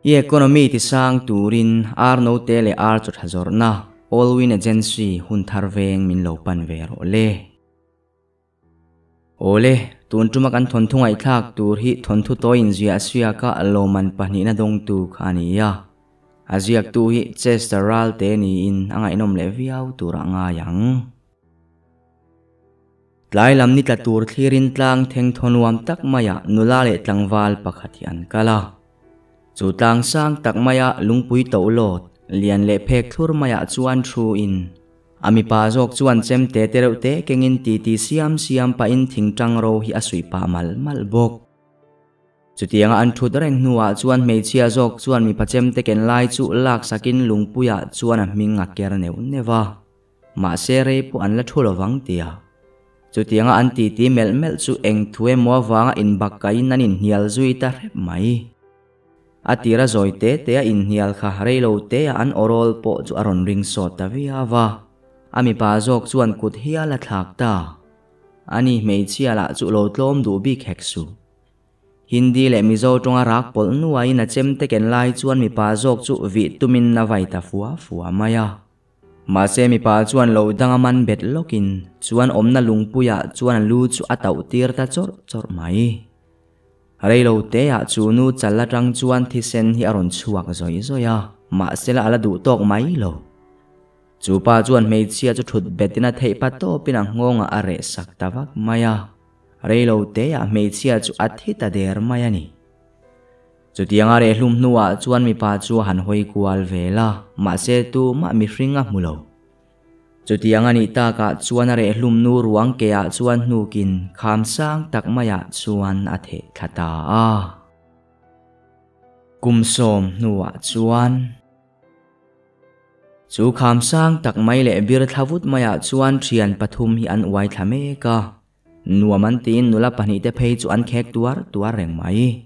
I economy ti sang turin ar note leh ar chaw tha zawrhna Allwin Agency hun thar veng min lo pan ve rawh le. Awle, tun tuma kan thawnthu ngaihthlak tur hi thawnthu tawi inziah siaka lawmman pahnihna dawngtu kha a ni a. A ziaktu hi Chester Ralte niin a ngaihnawm leh viau turah ngai ang. Tlai lam ni tla tur thlirin tlang theng thaw nuam tak maiah nula leh tlangval pakhat hi an kal a. Chu tlang sang tak maia lungpui tohlawt lian leh phek thlur maiah chuan thu in a mipa zawk chuan chemte te reuh te kengin titi siam siam pahin thingtang ro hi a suih pah malh malh bawk. Chutianga an thut reng hnuah chuan hmeichhia zawk chuan mipa chemte ken lai chu laksakin lungpuiah chuan a hming a ker neuh neuh a. Mahse rei pawh an la thu lovang tia. Chutianga an titi melh melh chu eng thu emaw avanga inbakkaiin an inhnial zui ta hrep mai. A tira zawi te te a inhnial kha rei lo te a an awrawl pawh chu a rawn ring sawt ta viau a. A mipa zawk chuan kut hial a thlak ta. Ani hmeichhia lah chu lo tlawm duh bik hek suh. Hindi leh Mizo tawnga rak pawlh nuaiin a chemte ken lai chuan mipa zawk chu vih tumin a vai ta fua fua mai a. Mahse mipa chuan lo dang a man bet lawkin chuan awmna lungpuiah chuan a lu chu a tauh tir ta chawrh chawrh mai. Reilo teah chu nu chal atang chuan thisen hi a rawn chhuak zawih zawih a, mahsela a la duh tawk mai lo. Chu pa chuan hmeichhia chu thut betin a theih pa tawpin a nghawngah a reh sak ta vak mai a, reilo teah hmeichhia chu a thi ta der mai a ni. Chutianga rehhlum hnuah chuan mipa chu a han hawi kual vel a, mahse tumah mihring a hmu lo. Chutiang a nih takah chuan a rehhlum nu ruang keah chuan hnukin kham sang tak maiah chuan a theh thla ta a. Kum sawm hnuah chuan. Chu kham sang tak mai leh bir thla vut maiah chuan thian pathum hi an uai thla mek a. Nuam an tiin nula pahnihte phei chu an khek tuar tuar reng mai.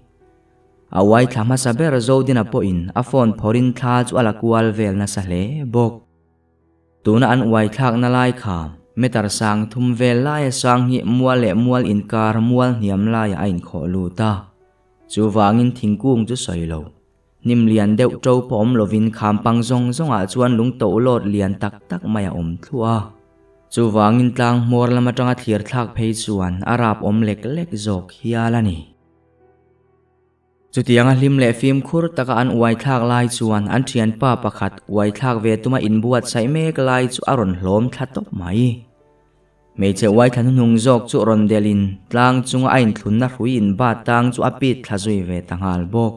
A uai thla hmasa ber Zodina pawhin a phone phawrin thla chu a la kual vel nasa hle bawk. Tuna an uai thlakna lai kha meter sang thum vel laia sang hi mual leh mual inkar mual hniam laiah a inkhawh lut a. Chuvangin thingkung chu sawi lo. Hnim lian deuh ṭo pawh awm lovin khampang zawng zawngah chuan lung tohlawt lian tak tak mai a awm thluah a. Chuvangin tlang hmawr lam atanga thlir thlak phei chuan a rap awm lek lek zawk hial a ni. Chutianga hlim leh fimkhur taka an uai thlak lai chuan an thianpa pakhat uai thlak ve tuma inbuatsaih mek lai chu a rawn hlawm thla tawp mai. Hmeichhe uaithla hnuhnung zawk chu rawn delhin tlang chunga a inthlunna hrui inbat tang chu a pit thla zui ve ta nghal bawk.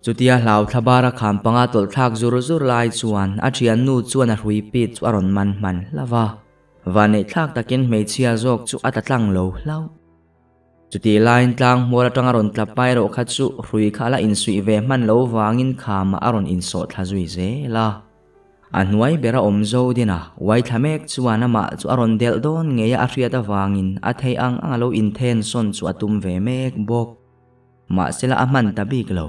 Chutia hlau thla bara kham panga tawlh thlak zur zur lai chuan a thiannu chuan a hrui pit chu a rawn man hman hlauh a, vanneih thlak takin hmeichhia zawk chu a tla tlang lo hlauh. Chutih laiin tlang hmual atanga rawn tla pai erawh kha chu hrui kha a la insuih ve hman lo vangin khamah a rawn insawh thla zui zel a. A hnuai bera awm zo din a, uai thla mek chuan amah chu a rawn delh dawn ngei a a hriat avangin a theih ang ang a lo inthen sawn chu a tum ve mek bawk. Mahsela a hman ta bik lo.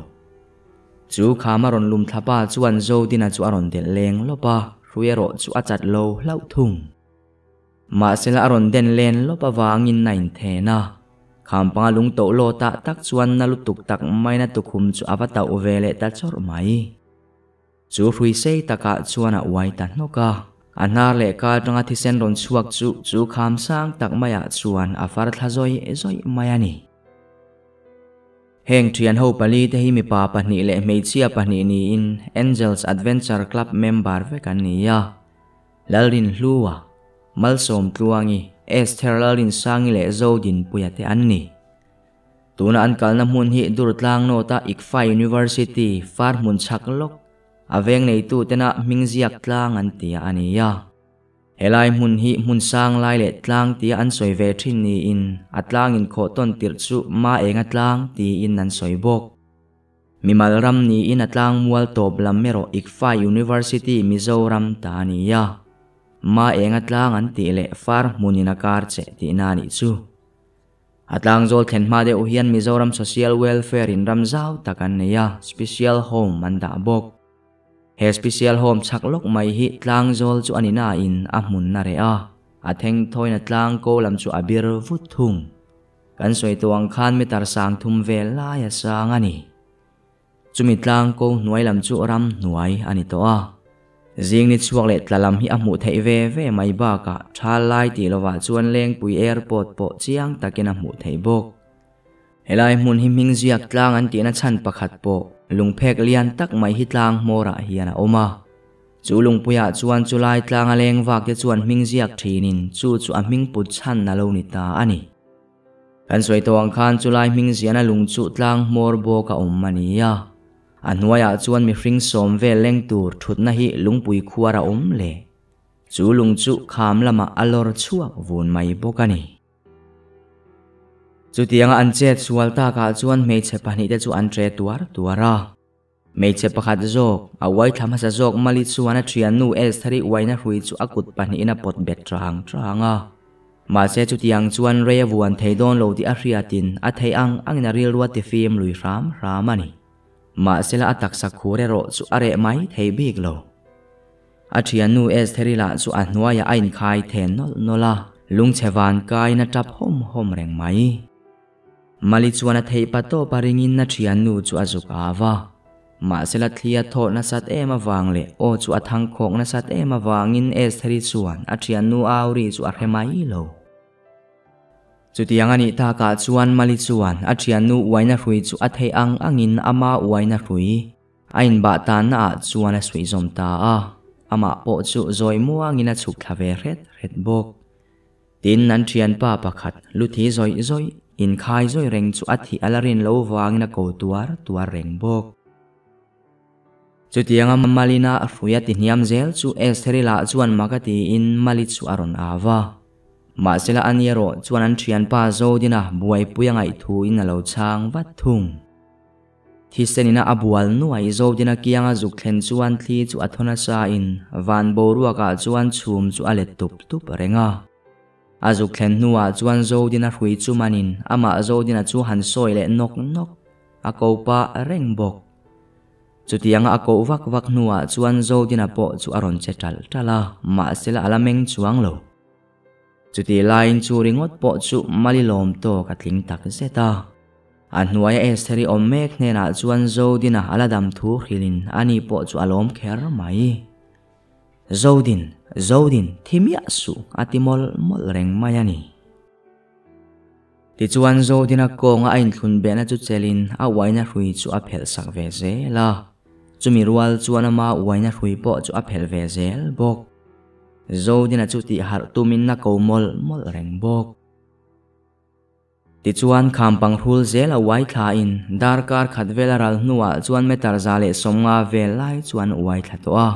Chu kham a rawn lum thla pa chuan Zodina chu a rawn delh leng lawp a, hrui erawh chu a chat lo hlauh thung. Mahsela a rawn den len lawp avangin a inthen a, kham panga lung toh lawtah tak chuan na lutuk tak maina tukhum chu a va tauh ve leh ta chawrh mai. Chu hrui sei takah chuan a uai ta hnawk a, a hnar leh ka atanga thisen rawn chhuak chu chu kham sang tak maiah chuan a far thla zawih zawih mai a ni. Heng thian ho pali te hi mipa pahnih leh hmeichhia pahnih niin Angels Adventure Club member vek an ni a. Lalrinhlua, Malsawmtluangi, Esther Lalrinsangi leh Zodinpuia te an ni. Tuna an kalna hmun hi Durtlang North-a ICFAI University far hmun chhak lawk, a veng neitu tena hming ziak tlang an tia a ni a. Helai hmun hi hmun sang lai leh tlang tia an sawi ve thin niin a tlang inkhawh tawn tirh chu Ma Enga tlang tiin an sawi bawk. Mimal ram niin a tlang mual tawp lam erawh ICFAI University Mizoram ta a ni a. Ma Enga tlang an tih leh far hmunin a kar che tihna a nih chu. A tlangzawl thlen hma deuh hian Mizoram Social Welfare in ram zau tak an nei a, Special Home an dah bawk. He Special Home chhak lawk mai hi tlangzawl chu a ni nain a hmun a reh a, a thengthawina tlang ko lam chu a bir vut thung. Kan sawi tawh ang khan meter sang thum vel lai a sang a ni. Chumi tlang ko hnuai lam chu ram hnuai a ni tawh a. Zing ni chhuak leh tla lam hi a hmuh theih ve ve mai bakah thal lai tih lovah chuan Lengpui Airport pawh chiang takin a hmuh theih bawk. Helai hmun hi hming ziak tlang an tihna chhan pakhat pawh lungphek lian tak mai hi tlang hmawrah hian a awm a. Chu lungpuiah chuan chulai tlanga leng vak te chuan hming ziak thinin chu chu a hming put chhan a lo ni ta a ni. Kan sawi tawh ang khan chulai hming ziahna lung chu tlang hmawr bawk a awm a ni a. A hnuaiah chuan mihring sawm vel leng tur thutna hi lungpui khuar a awm leh. Chu lung chu kham lamah a lawr chhuak vun mai bawk a ni. Chutianga an chet sual takah chuan hmeichhe pahnihte chu an tre tuar tuar a. Hmeichhe pakhat zawk, a uai thla hmasa zawk Mali chuan a thiannu Estheri uaina hrui chu a kut pahnihin a pawt bet rang rang a. Mahse chutiang chuan rei a vuan thei dawn lo tih a hriatin a theih ang angin a rilru a tifim lui hram hram a ni. Mahsela a taksa khur erawh chu a reh mai thei bik lo. A thiannu Estheri lah chu a hnuaiah a inkhai then nawlh nawlh a, lungchhe van kaiin a tap hawm hawm reng mai. Mali chuan a theih pa tawp a ringin a thiannu chu a zuk au a. Mahsela thli a thawh nasat em avang leh aw chu a thang khawk nasat em avangin Estheri chuan a thiannu au ri chu a hre mai lo. Chutiang a nih takah chuan Mali chuan a thiannu uaina hrui chu a theih ang angin ama uaina hrui a inbah tanna ah chuan a suih zawm ta a, amah pawh chu zawi muangin a chhuk thla ve hret hret bawk. Tin, an thianpa pakhat lu thi zawih zawih, inkhai zawih reng chu a thih a la rin lo vangin a ko tuar tuar reng bawk. Chutianga Malina hrui a ti hniam zel chu Estheri lah chuan mak a tiin Mali chu a rawn au va. Mahsela ani erawh chuan an thianpa Zodina buaipui a ngaihthuin a lo chhang vat thung. Thisenina a bual nuai Zodina kianga zuk thlen chuan thli chu a thaw nasa in van boruakah chuan chhum chu a let tup tup reng a. A zuk thlen hnuah chuan Zodina hrui chu manin amah Zodina chu han sawi leh nawk nawk a ko pah reng bawk. Chutianga a koh vak vak hnuah chuan Zodina pawh chu a rawn che ṭalh ṭalh a, mahsela a la meng chuang lo. Chutih laiin chu ringawt pawh chu Mali lawm tawk a tling tak zet a. A hnuaia Estheri awm mek hnenah chuan Zodina a la dam thu hrilhin ani pawh chu a lawm kher mai. Zodin, Zodin, thi miah suh a ti mawlh mawlh reng mai a ni. Tichuan Zodina kawnga a inthlun behna chu chelin a uaina hrui chu a phelh sak ve zel a. Chumi rual chuan ama uaina hrui pawh chu a phelh ve zel bawk. Zodina chu tih harh tumin a ko mawlh mawlh reng bawk. Tichuan khampang hrul zel a uai thlain darkar khat vel a ral hnuah chuan meter 150 vel lai chu an uai thla tawh a.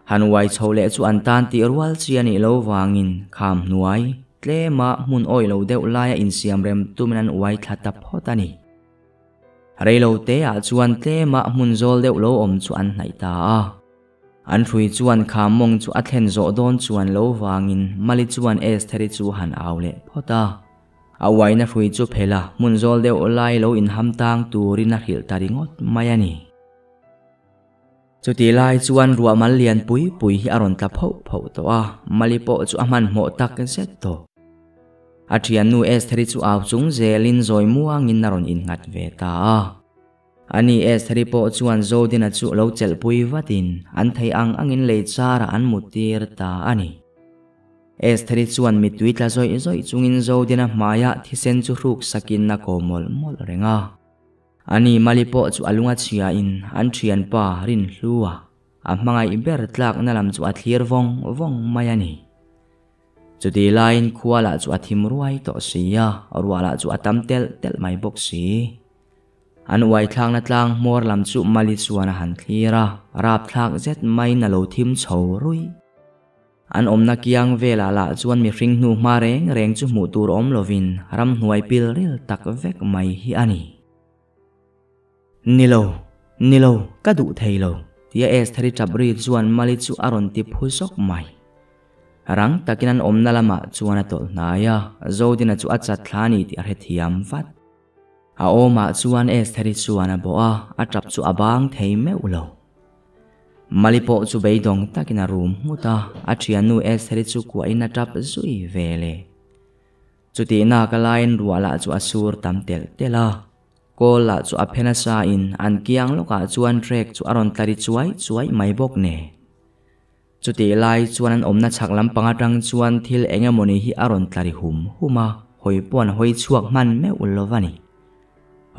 Han uai chho leh chu an tan tih rual chi a nih lo vangin kham hnuai tlema hmun awih lo deuh laia insiam rem tumin an uai thla ta phawt a ni. Reilo teah chuan tlema hmun zawl deuh lo awm chu an hnaih ta a. An hrui chuan kha mawng chu a thlen zawh dawn chuan lo vangin Mali chuan Estheri chu han au leh phawt a. A uaina hrui chu phel a, hmun zawl deuh lai lo inham tang turin a hrilh ta ringawt mai a ni. Chutih lai chuan ruah mal lian pui pui hi a rawn tla phoh phoh tawh a, Mali pawh chu a hmanhmawh tak zet tawh. A thiannu Estheri chu au chung zelin zawi muangin a rawn innghat ve ta a. Ani Estheri pawh chuan Zodina chu lo chelhpui vatin an thei ang angin lei charah an muttir ta a ni. Estheri chuan mittui tla zawih zawih chungin Zodina hmaiah thisen chu hruk sakin a ko mawlh mawlh reng a. Ani Mali pawh chu a lung a chhiain an thianpa Rinhlua a hmangaih ber tlakna lam chu a thlir vawng vawng mai a ni. Chutih laiin khua lah chu a thim ruai tawh si a, ruah lah chu a tam telh telh mai bawk si. An uai thlakna tlang hmawr lam chu Mali chuan a han thlir a, rapthlak zet maiin a lo thim chho ruih. An awmna kiang velah lah chuan mihring hnu hma reng reng chu hmuh tur awm lovin ramhnuai pil ril tak vek mai hi a ni. Ni lo, ni lo, ka duh thei lo, tia Estheri tap ri chuan Mali chu a rawn ti phu zawk mai. Rang takin an awmna lamah chuan a tawlh hnai a, Zodina chu a chat thla a ni tih a hrethiam vat. A awmah chuan Estheri chuan a bawh a, a tap chu a bang thei meuh lo. Mali pawh chu beidawng takin a rum nghut a, a thiannu Estheri chu kuahin a tap zui ve le. Chutih nak a laiin ruah lah chu a sur tam telh telh a. Kawl lah chu a phe nasa in an kiang lawkah chuan trek chu a rawn tla ri chuai chuai mai bawk nen. Chutih lai chuan an awmna chhak lampang atang chuan thil eng emawni hi a rawn tla ri hum hum a, hawi pawh an hawi chhuak hman meuh lo a ni.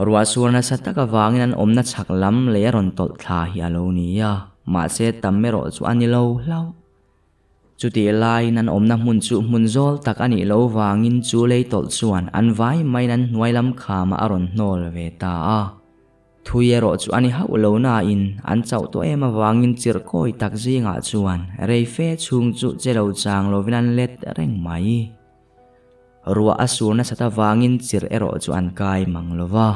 Ruah sur nasa tak avangin an awmna chhak lam lei a rawn tawlh thla hi a lo ni a, mahse tam erawh chu a ni lo hlauh. Chutih laiin an awmna hmun chu hmun zawl tak a nih loh vangin chu lei tawlh chuan an vai maiin an hnuai lam khamah a rawn hnawl ve ta a. Thui erawh chu a ni hauh lo nain an chauh tawh em avangin chirh kawi tak zingah chuan rei fe chhung chu che lo chang lovin an let reng mai. Ruah a sur nasat avangin chirh erawh chu an kai mang lo va.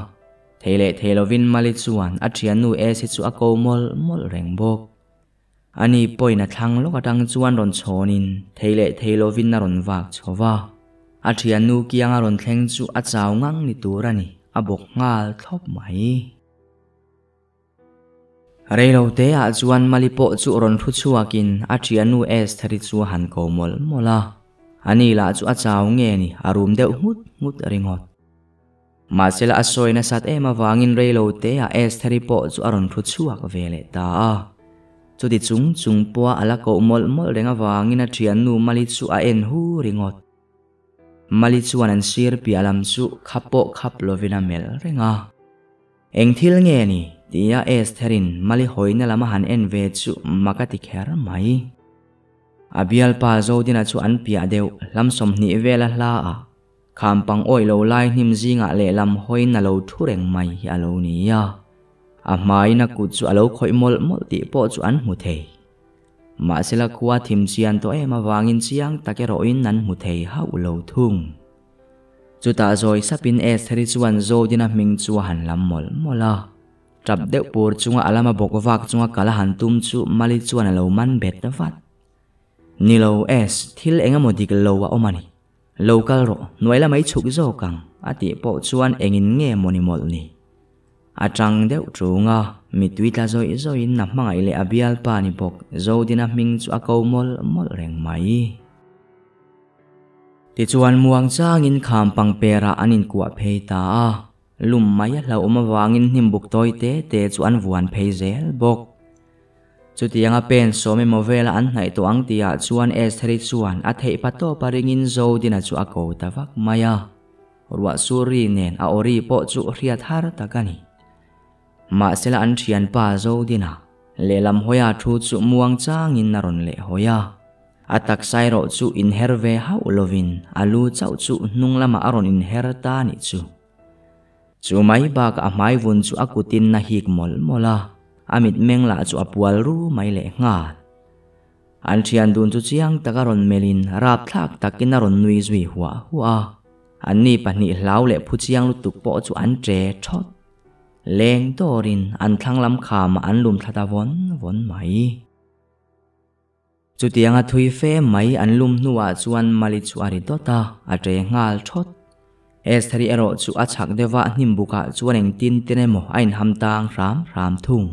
Thei leh thei lovin Mali chuan a thiannu Esi chu a ko mawlh mawlh reng bawk. Ani pawhin a thlang lawk atang chuan rawn chhawnin thei leh thei lovin a rawn vak chho va. A thiannu kianga rawn thleng chu a chau ngang ni tur a ni, a bawk nghal thlawp mai. Reilote ah chuan Mali pawh chu rawn thu chhuakin a thiannu Estheri chu a han ko mawlh mawlh a. Ani lah chu a chau nge ni, a rum deuh nghut nghut ringawt. Mahsela a sawi nasat em avangin reilo te ah Estheri pawh chu a rawn thu chhuak ve leh ta a. Chuti chung chung pawha a la koh mawlh mawlh reng avangin a thiannu Mali chu a en hu ringawt. Mali chuan an sir piah lam chu khap pawh khap lovin a melh reng a. Eng thil nge ni? tia Estheri'n Mali hawina lam a han en ve chu mak a ti kher mai. A bialpa Zodina chu an piah deuh hlam 20 vela hla ah Khampang awih lo lai hnim zingah lehlam hawiin a lo thu reng mai hi a lo ni a. A hmaiin a kut chu a lo khawih mawlh mawlh tih pawh chu an hmu thei. Mahsela khua thim chian tawh em avangin chiang tak erawhin an hmu thei hauh lo thung. Chutah zawi sapin Estheri chuan Zodina hming chu a han lam mawlh mawlh a. Tap deuh pur chunga a lama bawk vak chunga kal a han tum chu Mali chuan a lo man bet vat. Ni lo Es, thil eng emaw dik lo a awm a ni. Lo kal rawh, hnuai lamah i chhuk zawk ang, a tih pawh chuan engin nge maw ni mawlh ni. A tang deuh ṭung a, mittui tla zawih zawihin a hmangaih leh a bialpa ni bawk Zodina hming chu a ko mawlh mawlh reng mai. Tichuan muang changin kham pangperah an inkuah phei ta a, Lum mai a hlauhawm avangin hnimbuk tawi te te chu an vuan phei zel bawk. Chutianga pen sawm emaw vela an hnaih tawh ang tihah chuan Estheri chuan a theih pa tawpa ringin Zodina chu a ko ta vak mai a. Ruah sur ri nen a aw ri pawh chu hriat har tak a ni. Mahsela an thianpa Zodina lehlam hawia thu chu muang changin a rawn lehhawi a. A taksa erawh chu inher ve hauh lovin a lu chauh chu hnung lamah a rawn inher ta nih chu. Chu mai bakah a hmai vun chu a kutin a hik mawlh mawlh a, a mitmeng lah chu a pual ru mai leh nghal. An thian dun chu chiang taka rawn melhin rapthlak takin a rawn nui zui huah huah a, anni pahnih hlau leh phu chiang lutuk pawh chu an che thawt. Leng dawrin an thlang lam khamah an lum thla ta vawn vawn mai. Chutianga thui fe mai an lum hnuah chuan Mali chu a ri dawt a, a ṭe nghal ṭhawt. Estheri erawh chu a chhak deuhva hnim bukah chuan engtin tin emaw a inham tang hram hram thung.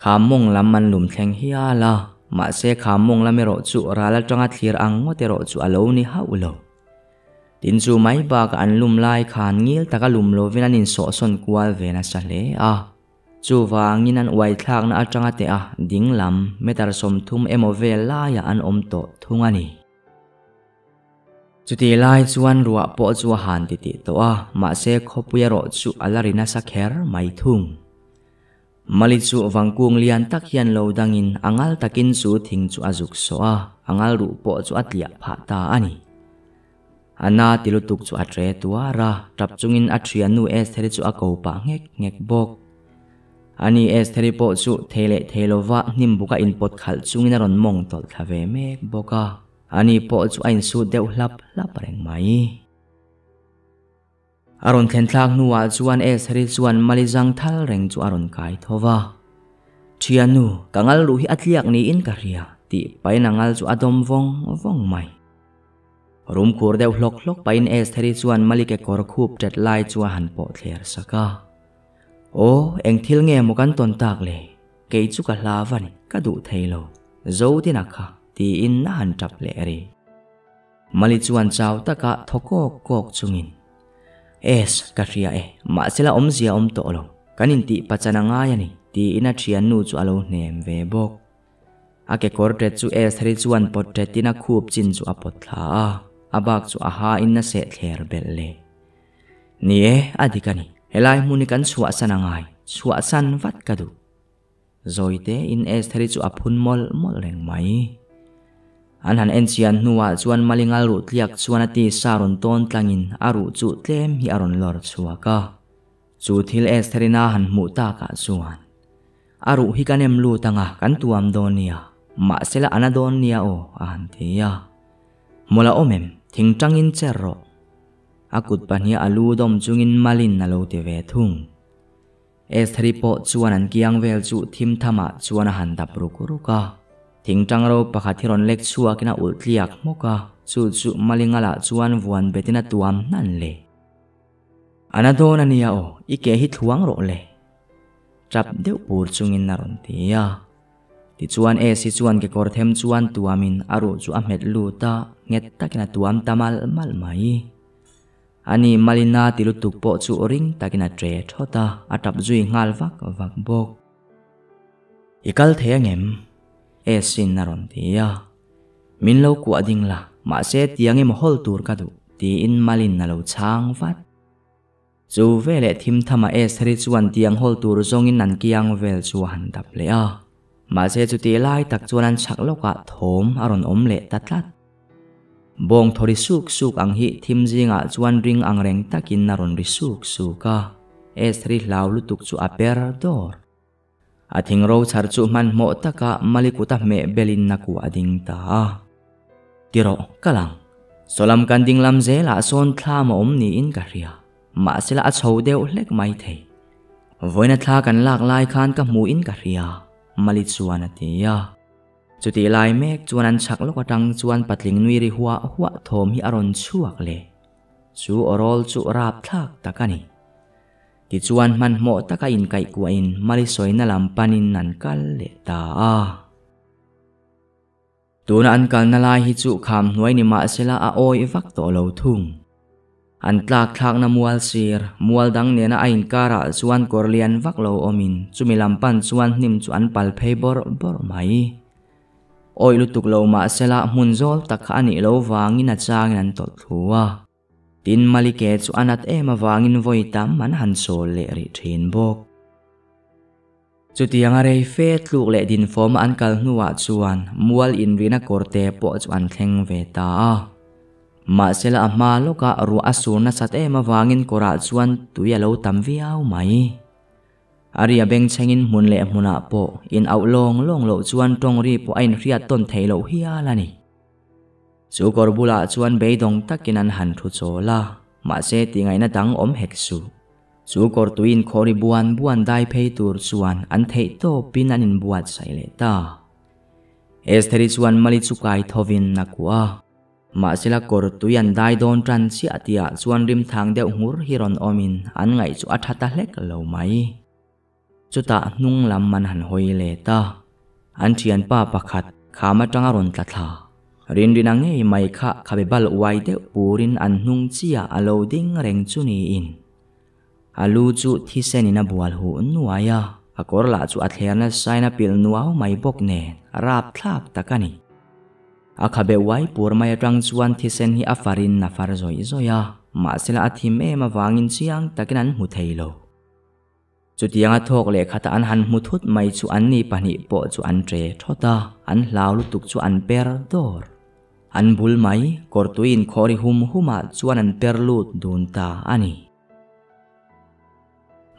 Kha mawng lam an lum thleng hial a, mahse kha mawng lam erawh chu ral atanga thlir ang ngawt erawh chu a lo ni hauh lo. Tin chu mai bakah an lum lai khan ngil taka lum lovin an insawhsawn kual ve nasa hle a. Chuvangin an uaithlakna atanga teh a ding lam meter 30 emaw vel laiah an awm tawh thung a ni. Chutih lai chuan ruah pawh chu a han ti tih tawh a, mahse khawpui erawh chu a la ri nasa kher mai thung. Mali chu vangkung lian tak hian lo dangin a ngal takin chu thing chu a zuk sawh a, a ngal ruh pawh chu a tliah phah ta a ni. A na ti lutuk chu a tre tuar a, tap chungin a thiannu Estheri chu a ko pah nghek nghek bawk. Ani Estheri pawh chu thei leh thei lova hnim buka inpawt khalh chungin a rawn mawng tawlh thla ve mek bawk a, ani pawh chu a insut deuh hlap hlap reng mai. A rawn thlen thlak hnuah chuan Estheri chuan Mali zang thal reng chu a rawn kai tho va. Thiannu, ka ngal ruh hi a tliak niin ka hria, tih pahin a ngal chu a dawm vawng vawng mai. Rum khur deuh hlawk hlawk pahin Estheri chuan Mali kekawr khup ṭet lai chu a han pawh thler sak a. Aw, eng thil nge maw kan tawn tak le? Kei chu ka hla va ni, ka duh thei lo. Zodina kha, tiin a han ṭap leh rih. Mali chuan chau taka thaw kawk kawk chungin. Es, ka hria e, mahsela awmzia awm tawh lo, kan intih pachan a ngai a ni, tiin a thiannu chu a lo hnem ve bawk. A kekawr ṭet chu Estheri chuan pawt ṭetin a khup chin chu a pawt thla a, a bak chu a hain a seh thler belh le. Ni e, a dik a ni, helai hmun hi kan chhuahsan a ngai, chhuahsan vat ka duh. Zawi tein Estheri chu a phun mawlh mawlh reng mai. An han en chian hnuah chuan Malingal ruh tliak chuan a tisa rawn tawn tlangin a ruh chu tlem hi a rawn lawr chhuak a. Chu thil Estherina han hmuh takah chuan, A ruh hi kan em lut anga kan tuam dawn nia, mahsela a na dawn nia aw, a han ti a. Mawla awm em, thing tangin cher rawh. A kut pahniha a lu dawm chungin Malin a lo ti ve thung. Estheri pawh chuan an kiang vel chu thim thamah chuan a han dap ruk ruk a. Thingtang ro pakhat hi rawn lek chhuakin a ulh tliak hmawk a, chu chu Malingalah chuan vuan betin a tuam hnan le. A na dawn a nia aw, i ke hi thluang rawh le. Tap deuh pur chungin a rawn ti a. Tichuan Esi chuan kekawr them chuan tuamin a ruh chu a hmet lut a, nghet takin a tuam ta malh malh mai. Ani Malina ti lutuk pawh chu ring takin a ṭe ṭhawt a, a ṭap zui nghal vak vak bawk. I kal thei angem? Esin a rawn ti a. Min lo kuah ding la, mahse tiang emaw hawl tur ka duh, tiin Malin a lo chhang vat. Chu veleh thim thama Estheri chuan tiang hawl tur zawngin an kiang vel chu a han dap leh a. Mahse chutih lai tak chuan an chhak lawkah thawm a rawn awm leh ta tlat. Bawng thaw ri suk suk ang hi thim zingah chuan ring ang reng takin a rawn ri suk suk a, Estheri hlau lutuk chu a per dawr. A thing ro chhar chu hmanhmawh taka Mali kuta hmeh belin a kuah a ding ta a. Tirawh, kal ang. Sawlam kan ding lam zelah sawn thlam a awm niin ka hria. Mahsela a chho deuh hlek mai thei. Vawiina thla kan lak lai khan ka hmuhin ka hria, Mali chuan a ti a. Chutih lai mek chuan an chhak lawk atang chuan patling nui ri huah huah thawm hi a rawn chhuak le. Chu awrawl chu rapthlak tak a ni. Tichuan hmanhmawh taka inkaihkuahin Mali sawina lam panin an kal leh ta a. Tuna an kalna lai hi chu kham hnuai ni mahsela a awih vak tawh lo thung. An tlak thlakna mual sir, mual dang nena a inkarah chuan kawr lian vak lo awmin chumi lam pan chuan hnim chu an pal phei bawrh bawrh mai. Awih lutuk lo mahsela hmun zawl tak kha a nih lo vangin a changin an tawlh thlu a. Tin, Malike chu a nat em avangin vawi tam an han sawl leh rih thin bawk. Chutianga rei fe tluk leh dinfawma an kal hnuah chuan mual inrina kawrte pawh chu an thleng ve ta a. Mahsela a hma lawkah ruah a sur nasat em avangin kawrah chuan tui a lo tam viau mai. A ria bengchhengin hmun leh hmunah pawh in auh lawng lawng loh chuan tawng ri pawh a inhriat tawn theih loh hial a ni. Chu kawr bulah chuan beidawng takin an han thu chawl a, mahse tihngaihna dang awm hek suh. Chu kawr tui inkhawh ri buan buan dai phei tur chuan an theih tawpin an inbuatsaih leh ta. Estheri chuan Mali chu kai thovin a kuah a. Mahsela kawr tui an dai dawn tan chiah tihah chuan rimthang deuh nghur hi rawn awmin an ngaih chu a tha ta hlek lo mai. Chutah hnung lam an han hawi let a, an thianpa pakhat kham atanga rawn tla thla. Rinrina ngei mai kha khabe bal uai deuh purin an hnung chiah a lo ding reng chu niin. A lu chu thisenin a bual huh nuai a, a kawr lah chu a thler nasain a pilh nuau mai bawk nen rapthlak tak a ni. A khabe uai pur mai atang chuan thisen hi a farin a far zawih zawih a, mahsela a thim em avangin chiang takin an hmu thei lo. Chutianga thawk leh khata an han hmu thut mai chu anni pahnih pawh chu an ṭe ṭhawt a, an hlau lutuk chu an per dawr. An bul mai, kawrtui inkhawh ri hum humah chuan an per lut dun ta a ni.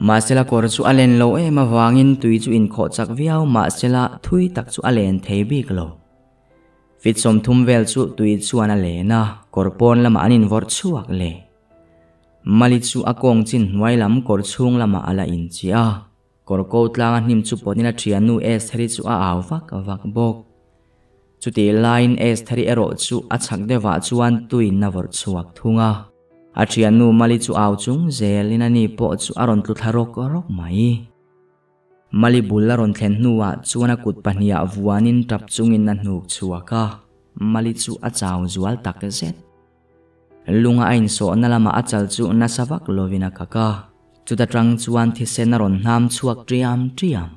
Mahsela kawr chu a len lo em avangin tui chu inkhawh chak viau mahsela thui tak chu a len thei bik lo. Fit 30 vel chu tui chuan a len a, kawr pawn lamah an invawrh chhuak leh. Mali chu a kawng chin hnuai lam kawr chhung lamah a la inchih a, kawr ko tlanga hnim chu pawtin a thiannu Estheri chu a au vak vak bawk. Chutih laiin Estheri erawh chu a chhak deuhah chuan tuin a vawrh chhuak thung a, a thiannu Mali chu au chung zelin ani pawh chu a rawn tlu thla rawk rawk mai. Mali bul a rawn thlen hnuah chuan a kut pahniha vuanin tap chungin a hnuk chhuak a, Mali chu a chau zual tak zet. Lunga a insawhna lamah a chal chu nasa vak lovin a kak a, chuta tang chuan thisen a rawn hnam chhuak ṭiam ṭiam.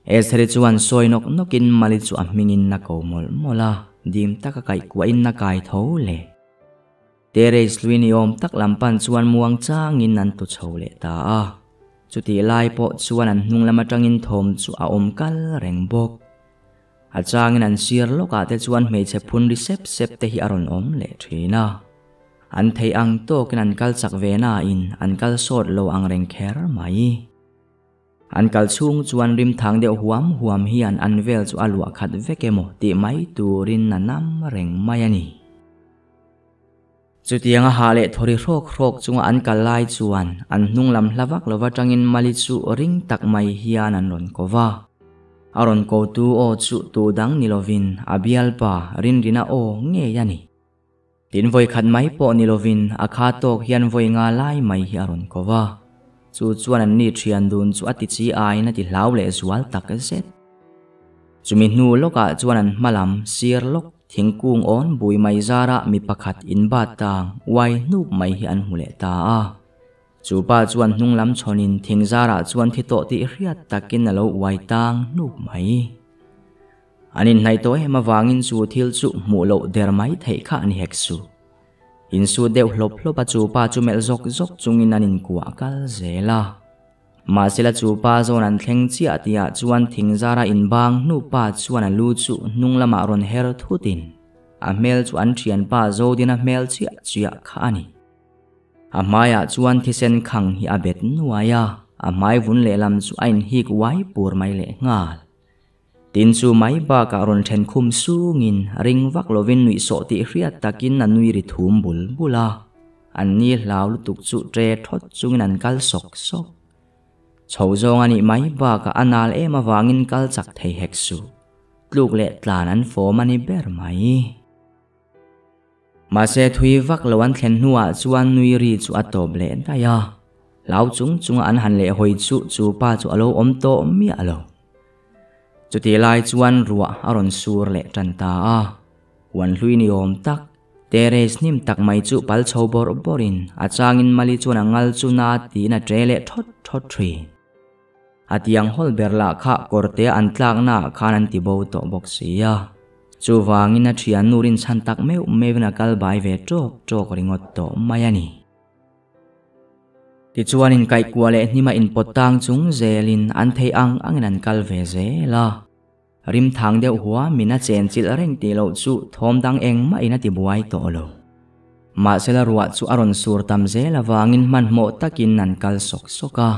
Estheri chuan sawi nawk nawkin Mali chu a hmingin a ko mawlh mawlh a, dim taka kaihkuahin a kai tho le. Terrace lui ni awm tak lam pan chuan muang changin an tu chho leh ta a. Chutih lai pawh chuan an hnung lam atangin thawm chu a awm kal reng bawk. A changin an sir lawkah te chuan hmeichhe phun ri sep sep te hi a rawn awm leh thin a. An theih ang tawkin an kal chak ve nain an kal sawt lo ang reng kher mai. An kal chhung chuan rim thang deuh huam huam hian an vel chu a luah khat vek emaw tih mai turin a nam reng mai a ni. Chutianga hah leh thawri hrawk hrawk chunga an kal lai chuan an hnung lam hla vak lova tangin Mali chu ring tak mai hian an rawn ko va. A rawn kotu aw chu tu dang ni lovin a bialpa Rinrina aw ngei a ni. Tin vawi khat mai pawh ni lovin a kha tawk hian vawi nga lai mai hi a rawn ko va. Chu chuan an ni thian dun chu a ti chi aiin a ti hlau leh zual tak zet. Chumi hnu lawkah chuan an hma lam sir lawk thingkung awn bui mai zarah mi pakhat inbat tang uai hnuk mai hi an hmu leh ta a. Chu pa chuan hnung lam chhawnin thing zarah chuan thi tawh tih hriat takin a lo uai tang hnuk mai. An inhnaih tawh em avangin chu thil chu hmuh loh der mai theih kha a ni hek suh. Insut deuh hlawp hlawp a chu pa chu melh zawk zawk chungin an inkuah kal zel a. Mahsela chu pa zawn an thleng chiah tihah chuan thing zara inbang hnu pa chuan a lu chu hnung lamah rawn her thutin a hmel chu an thianpa Zodina hmel chiah chiah kha a ni. A hmaiah chuan thisen khang hi a bet nuai a, a hmai vun lehlam chu a inhik uai pur mai lehnghal. Tin chu mai bakah rawn then khum sungin ring vak lovin nuih sawh tih hriat takin a nui ri thum bul bul a. An ni hlau lutuk chu tre thawt chungin an kal sawk sawk. Chho zawng a nih mai bakah a nal em avangin kal chak thei hek suh. Tluk leh tlan an fawm a ni ber mai. Mahse thui vak lo an thlen hnuah chuan nui ri chu a tawp leh daih a. Hlau chung chunga an han leh hawi chu chu pa chu a lo awm tawh miah lo. Chutih lai chuan ruah a rawn sur leh tan ta a. Huan hlui ni awm tak, terrace hnim tak mai chu pal chho bawrh bawrhin a changin Mali chuan a ngal chu na tiin a ṭe leh ṭhawt ṭhawt ṭhin. A tiang hawl ber lah kha kawrte an tlaknaah khan an ti bo tawh bawk si a. Chuvangin a thian nu rinchhan tak meuh meuhin a kal bai ve ṭawk ṭawk ringawt tawh mai a ni. Tichuan inkaihkuah leh hnima inpawt tang chung zelin an theih ang angin an kal ve zel a. Rimthang deuh huamin a chenchilh reng tih loh chu thawm dang engmahin a ti buai tawh lo. Mahsela ruah chu a rawn sur tam zel avangin hmanhmawh takin an kal sawk sawk a.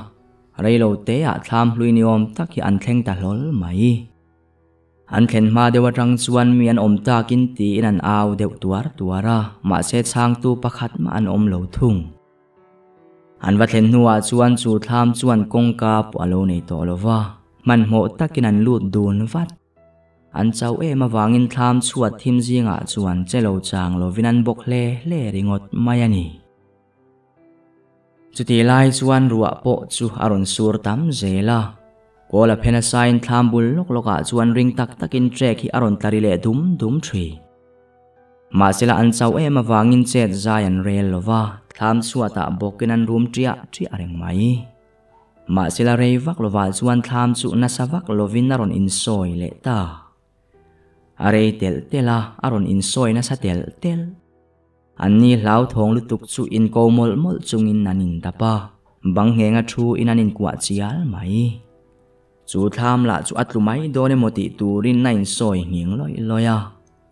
Reilo teah thlam hlui ni awm tak hi an thleng ta hlawl mai. An thlen hma deuh atang chuan mi an awm takin tiin an au deuh tuar tuar a, mahse chhangtu pakhat mah an awm lo thung. An va thlen hnuah chuan chu thlam chuan kawngka pawh a lo nei tawh lo va, hmanhmawh takin an lut dun vat. An chauh em avangin thlam chhuat thim zingah chuan che lo chang lovin an bawk hle hle ringawt mai a ni. Chutih lai chuan ruah pawh chu a rawn sur tam zel a. Kawl a phen a sain thlam bul lawk lawkah chuan ring tak takin trek hi a rawn tla ri leh dum dum thin. Mahsela an chauh em avangin chet zai an rel lo va, thlam chhuatah bawkin an rum ṭiah ṭiah reng mai. Mahsela rei vak lovah chuan thlam chu nasa vak lovin a rawn insawi leh ta. A rei telh telh a, a rawn insawi nasa telh telh. Anni hlauthawng lutuk chu inko mawlh mawlh chungin an indap a, bang nghenga thu in an inkuah chial mai. Chu thlam lah chu a tlu mai dawn emaw tih turin a insawi nghing lawih lawih a.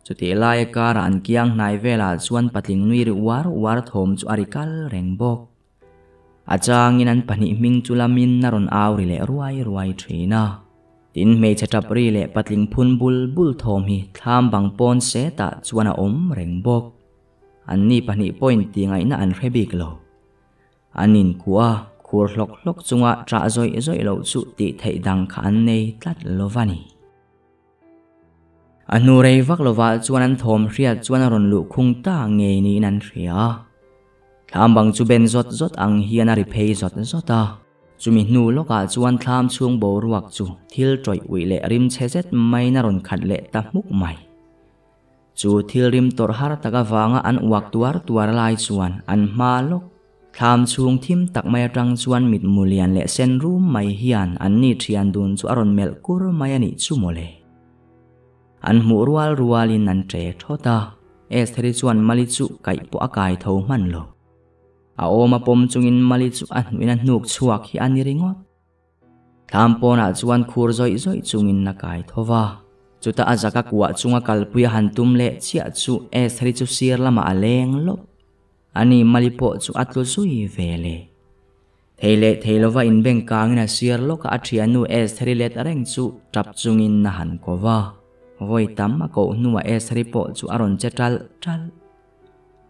Chutih laia karah an kiang hnai velah chuan patling nui ri uar uar thawm chu a ri kal reng bawk. A changin an pahnih hming chu lamin a rawn au ri leh ruai ruai thin a. Tin hmeichhe tap ri leh patling phun bul bul thawm hi thlam bang pawn setah chuan a awm reng bawk. Anni pahnih pawhin tih ngaihna an hre bik lo. An inkuah a, khur hlawk hlawk chunga ṭah zawih zawih loh chu tih theih dang kha an nei tlat lo va ni. A hnu rei vak lovah chuan an thawm hriat chuan a rawn luh khung ta ngei niin an hria. Thlam bang chu ben zawt zawt ang hian a ri phei zawt zawt a. Chumi hnu lawkah chuan thlam chhung boruak chu thil tawih uih leh rim chhe zet maiin a rawn khat leh ta hmuk mai. Chu thil rim tawrh har tak avanga an uak tuar tuar lai chuan an hma lawk. Thlam chhung thim tak mai atang chuan mitmu lian leh sen rum mai hian an ni thian dun chu a rawn melh kur mai a nih chu mawle. An hmuh rual rualin an ṭe thawt a, Estheri chuan Mali chu kaih pawh a kai tho hman lo. A awm a pawm chungin Mali chu a hnuin a hnuk chhuak hi a ni ringawt. Thlam pawnah chuan khur zawih zawih chungin a kai tho va. Chutah a zaka kuah chunga kalpui a han tum leh chiah chu Estheri chu sir lamah a leng lawp. Ani Mali pawh chu a tlu zui ve le. Thei leh thei lova inbeng kangin a sir lawkah a thiannu Estheri let reng chu tap chungin a han ko va. Vawi tam a koh hnuah Estheri pawh chu a rawn che ṭalh ṭalh.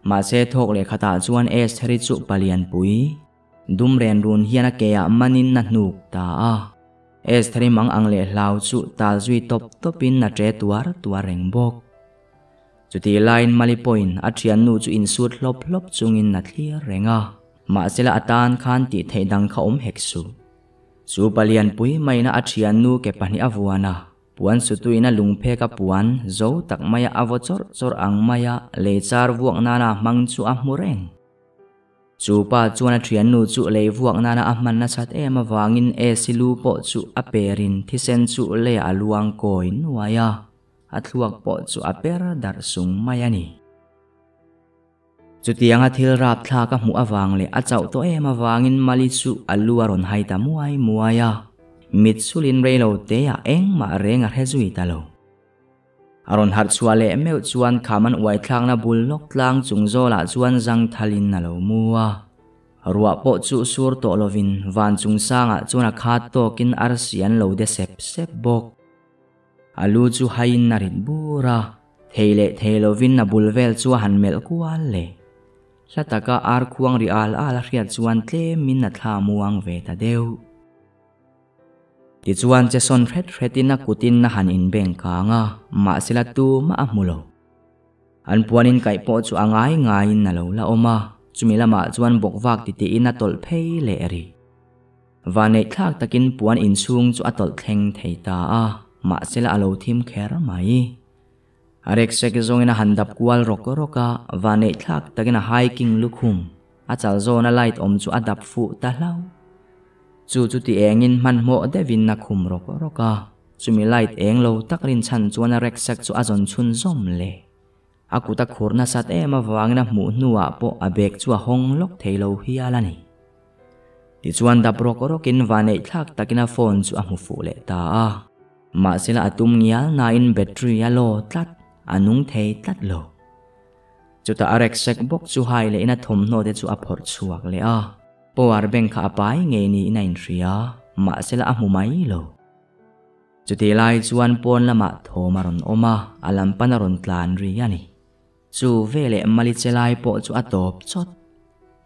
Mahse thawk leh khatah chuan Estheri chu palianpui dum ren run hian a ke ah manin a hnuk ta a. Estheri mang ang leh hlau chu tal zui tawp tawpin a ṭe tuar tuar reng bawk. Chutih laiin Mali pawhin a thiannu chu insut hlawp hlawp chungin a thlir reng a, mahsela a tan khan tih theih dang kha awm hek suh. Chu palianpui maiin a thiannu ke pahnih a vuan a, puan sutuin a lungphek a puan zo tak maia a vaw chawrh chawrh ang maia lei char vuak nana a hmang chu a hmu reng. Chu pa chuan a thiannu chu lei vuak nana a hman nasat em avangin Esi lu pawh chu a perin thisen chu leiah a luang kawi nuai a. A thluak pawh chu a per darh sung mai a ni. Chutianga thil rapthlak a hmuh avang leh a chauh tawh em avangin Mali chu a lu a rawn hai ta muai muai a, mit sulin reilo teah engmah reng a hre zui ta lo. A rawn harh chhuah leh meuh chuan kham an uaithlakna bul lawk tlang chung zawlah chuan zangthalin a lo mu a. Ruah pawh chu sur tawh lovin van chung sangah chuan a khat tawkin arsi an lo de sep sep bawk. A lu chu haiin a rit bur a, thei leh thei lovin a bul vel chu a han melh kual le. Hla taka ar khuang ri al al a hriat chuan tlemin a thla muang ve ta deuh. Tichuan che sawn hret hretin a kutin a han inbeng kang a, mahsela tumah a hmu lo. An puanin kaih pawh chu a ngai ngaiin a lo la awm a, chumi lamah chuan bawkvak titihin a tawlh phei leh rih. Vanneih thlak takin puan inchhung chu a tawlh thleng thei ta a, mahsela a lo thim kher mai. A reksek zawngin a han dap kual rawk rawk a, vanneih thlak takin a hiking lukhum, a chal zawna light awm chu a dap fuh ta hlauh. Chu chu ti engin hmanhmawh deuhin a khum rawk rawk a, chumi light eng lo tak rinchhan chuan a reksek chu a zawn chhunzawm le. A kut a khur nasat em avangin a hmuh hnuah pawh a bag chu a hawng lawk thei lo hial a ni. Tichuan dap rawk rawkin vaneih thlak takin a phone chu a hmu fuh leh ta a. Mahsela a tum ngial nain battery a law tlat, a nung thei tlat lo. Chutah a rucksack bawk chu hai lehin a thawmhnaw te chu a phawrh chhuak leh a. Power bank kha a pai ngei niin a inhria, mahsela a hmu mai lo. Chutih lai chuan pawn lamah thawm a rawn awm a, a lam pan a rawn tlan ri a ni. Chu veleh Mali che lai pawh chu a tawp chawt.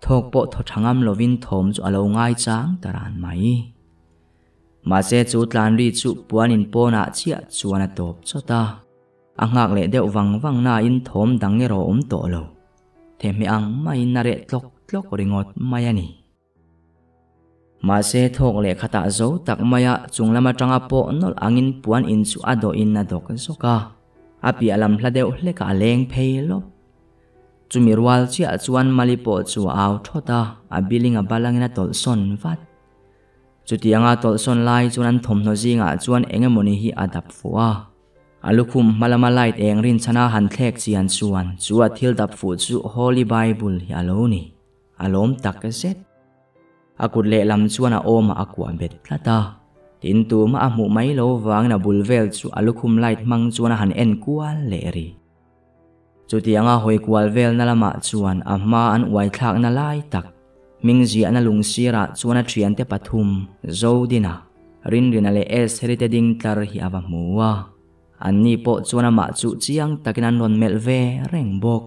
Thawk pawh thaw tha ngam lovin thawm chu a lo ngaichang ta ran mai. Mahse chu tlan ri chu puan in pawnah chiah chuan a tawp chawt a. A nghak leh deuh vang vang nain thawm dang erawh a awm tawh lo. Thehmeh ang maiin a reh tlawk tlawk ringawt mai a ni. Mahse thawk leh khatah zo tak maia chung lam atanga pawh nawlh angin puan in chu a dawhin a dawk zawk a, a piah lam hla deuh hlekah a leng phei lawp. Chumi rual chiah chuan Mali pawh chu a au thawt a, a biling a balangin a tawlh sawn vat. Chutianga tawlh sawn lai chuan an thawmhnaw zingah chuan eng emawni hi a dap fuh a. A lukhum hma lama light eng rinchhana han thlek chian chuan chu a thil dap fuh chu Holy Bible hi a lo ni. A lawm tak zet. A kut lehlam chuan a awmah a kuah bet tlat a. Tin tumah a hmuh mai lo vangin a bul vel chu a lukhum light hmang chuan a han en kual leh rih. Chutianga hawi kual velna lamah chuan a hma an uai thlakna lai tak, hming ziahna lung sirah chuan a thiante pathum, Zodina, Rinrina leh Estheri te ding tlar hi a va hmu a. Anni pawh chuan amah chu chiang takin an rawn melh ve reng bawk.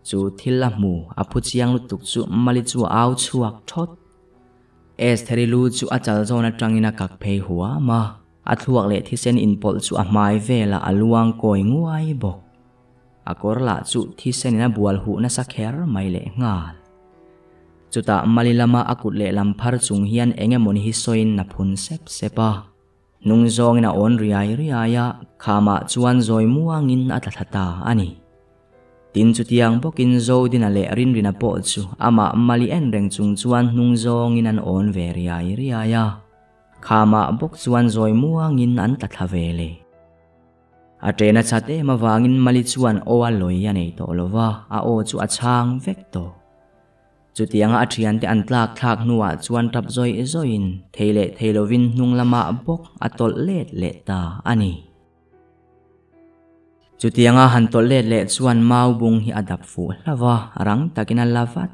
Chu thil a hmu, a phu chiang lutuk chu Mali chu a au chhuak thawt. Estheri lu chu a chal zawn atangin a kak phei huam a, a thluak leh thisen inpawlh chu a hmai velah a luang kawi nguai bawk. A kawr lah chu thisen in a bual huh nasa kher mai leh nghal. Chutah Mali lama a kut lehlam phar chung hian eng emawni hi sawiin a phun sep sep a. Hnung zawngin a awn riai riai a, khamah chuan zawi muangin a tla thla ta a ni. Tin chutiang bawkin Zodina leh Rinrina pawh chu amah mali en reng chung chuan hnung zawngin an awn ve riai riai a, khamah bawk chuan zawi muangin an tla thla ve leh. A ṭena chat em avangin Mali chuan aw a lawi a nei tawh lo va, a aw chu a chhang vek tawh. Chutianga a ṭhiante an tlak thlak hnuah chuan ṭap zawih zawihin thei leh thei lovin hnung lamah bawk a tawlh let leh ta a ni. Chutianga han tawlh let leh chuan mau bung hi a dap fuh hlauh va, rang takin a la vat.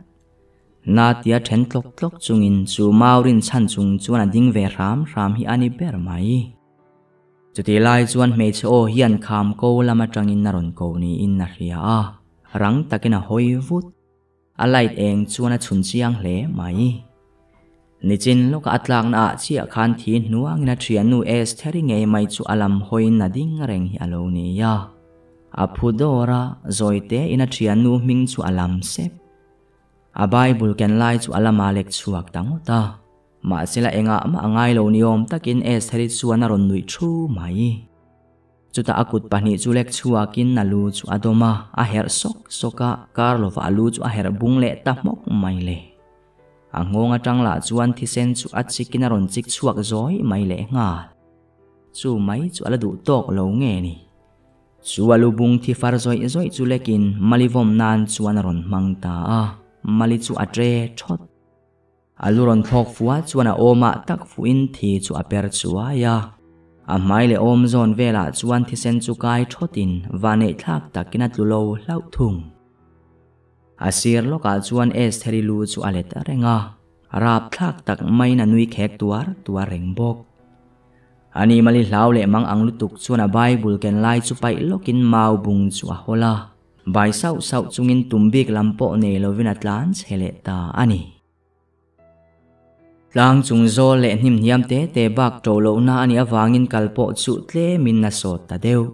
Na tia ṭhen tlawk tlawk chungin chu mau rinchhan chung chuan a ding ve hram hram hi a ni ber mai. Chutih lai chuan hmeichhe aw hian kham ko lam atangin a rawn ko niin a hria a, rang takin a hawi vut. A light eng chuan a chhun chiang hle mai. Nichin lawka a tlakna ah chiah khan thi hnuangin a thiannu Estheri ngei mai chu a lam hawiin a ding reng hi a lo ni a. A phu dawr a, zawi tein a thiannu hming chu a lam sep. A Bible ken lai chu a lama lek chhuak ta ngawt a. Mahsela engah mah a ngai lo ni awm takin Estheri chuan a rawn nuih thu mai. Chutah a kut pahnih chu lek chhuakin a lu chu a dawm a, a herh sawk sawk a, kar lovah a lu chu a herh bung leh ta hmawk mai le. A nghawng atang lah chuan thisen chu a chikin a rawn chik chhuak zawi mai leh nghal. Chu mai chu a la duh tawk lo nge ni. Chu a lu bung thi far zawih zawih chu lekin Mali vawm nan chuan a rawn hmang ta a, Mali chu a tre thawt. A lu rawn thlawk fual chuan a awmah tak fuhin thi chu a per chuai a. A hmai leh awm zawn velah chuan thisen chu kai thawtin vaneih thlak takin a tlu lo hlauh thung. A sir lawkah chuan Estheri lu chu a let reng a, rap thlak tak maiin a nui khek tuar tuar reng bawk. Ani mali hlau leh mang ang lutuk chuan a Bible ken lai chu paih lawkin mau bung chu a hawl a. Bai sauh sauh chungin tum bik lam pawh nei lovin a tlan chhe leh ta a ni. Tlang chung zawl leh hnim hniam te te bak ṭo lohna a nih avangin kal pawh chu tlemin a sawt ta deuh.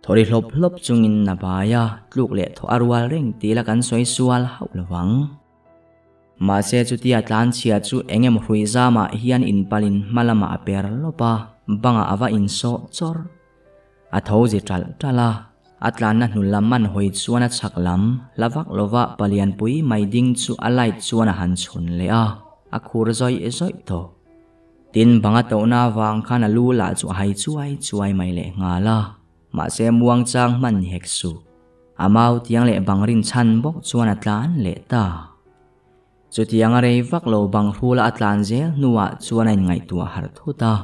Thawri hlawp hlawp chungin a bai a, tluk leh thaw a rual reng tih la kan sawi sual hauh lovang. Mahse chutia tlanchhia chu eng emaw hrui zamah hian inpalin hma lamah a per lawp a, bangah a va insawh chawrh. A tho zi ṭalh ṭalh a, a tlanna hnu lam an hawi chuan a chhak lam hla vak lova palianpui mai ding chu a light chuan a han chhun leh a, a khur zawih zawih tawh. Tin, bang a tohna avang khan a lu lah chu a hai chuai chuai mai leh nghal a, mahse muangchang hman ni hek suh. A mau tiang leh bang rinchhan bawk chuan a tlan leh ta. Chutiang a rei vak lo bang hrula a tlan zel hnuah chuan a inngaihtuah harh thut a.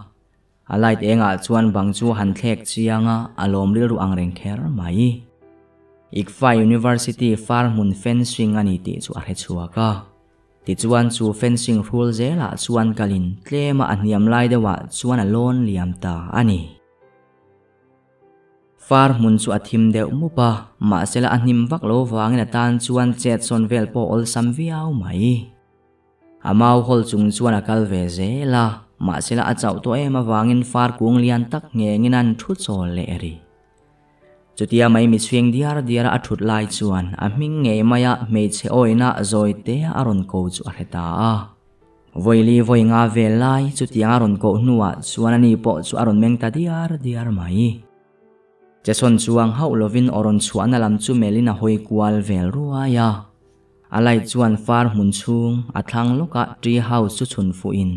A light engah chuan bang chu han thlek chiang a, a lawm rilru ang reng kher mai. ICFAI University far hmun fencing a ni tih chu a hre chhuak a. Tichuan chu fencing hrul zelah chuan kalin tlema a hniam lai deuhah chuan a lawn liam ta a ni. Far hmun chu a thim deuh mup a, mahsela a hnim vak lo vangin a tan chuan chet sawn vel pawh awlsam viau mai. A mau hawl chung chuan a kal ve zel a, mahsela a chauh tawh em avangin far kung lian tak nghengin an thu chawl leh ri. Chutia mai michhing diar diara a thut lai chuan a hming ngei maia hmeichhe awina zawi te a rawn ko chu a hre ta a. Vawili vawi nga vel lai chutiang a rawn koh hnuah chuan ani pawh chu a rawn meng ta diar diar mai. Chesawn chuang hauh lovin aw rawn chhuahna lam chu melhin a hawi kual vel ruai a. A light chuan far hmun chhung a thlang lawkah tree house chu chhun fuhin